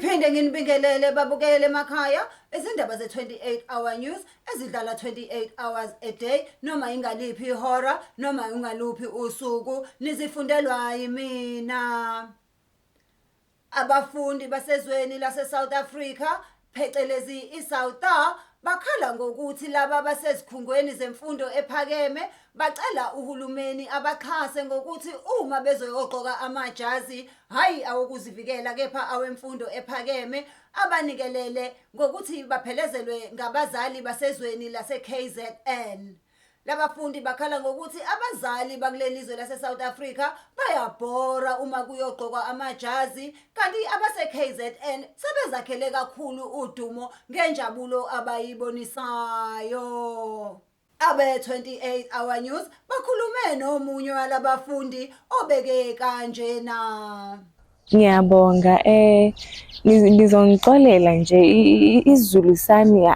Ngiphinde nginibingelele babukele emakhaya izindaba ze-28 hour news ezidlala 28 hours a day noma ingaliphi ihora noma ungaluphi usuku nizifundelwa yimina. Abafundi basezweni lase-South Africa phecelezi i-South bakhala ngokuthi laba basezikhungweni zemfundo ephakeme bacela uhulumeni abaxhase ngokuthi uma bezoyogqoka amajazi hhayi awokuzivikela kepha awemfundo ephakeme abanikelele ngokuthi baphelezelwe ngabazali basezweni lase-KZN. Labafundi bakhala ngokuthi abazali bakuleli zwe lase-South Africa bayabhora uma kuyogqokwa amajazi kanti abase-KZN sebezakhele kakhulu udumo ngenjabulo abayibonisayo. Abe-28 Hour News bakhulume nomunye walabafundi obeke kanjena. Ngiyabonga nizongixolela nje isiZulu sami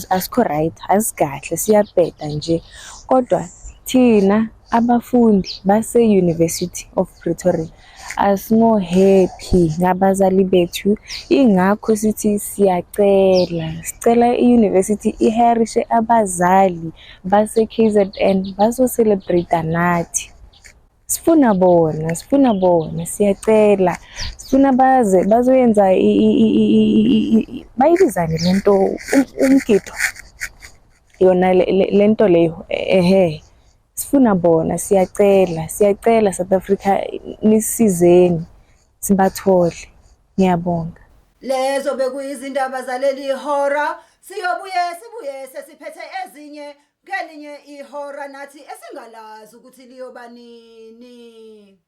asikho right, asikahle siyabheda nje. Kodwa thina abafundi base-University of Pretoria asingo happy ngabazali bethu. Ingakho sithi siyacela, sicela i-university i-hire-ishe abazali base-K_Z_N bazo-celebrate-a nathi. Sifuna bona, sifuna bona, siyacela. Sifuna baze bazoyenza bayibizani lento umgido yona lento leyo ehe. Sifuna bona, siyacela, siyacela South Africa nisizeni sibathole. Ngiyabonga. Lezo bekuyizindaba zaleli hora. Siyobuye sibuye sesiphethe ezinye ngelinye ihora nathi esingalazi ukuthi liyoba nini.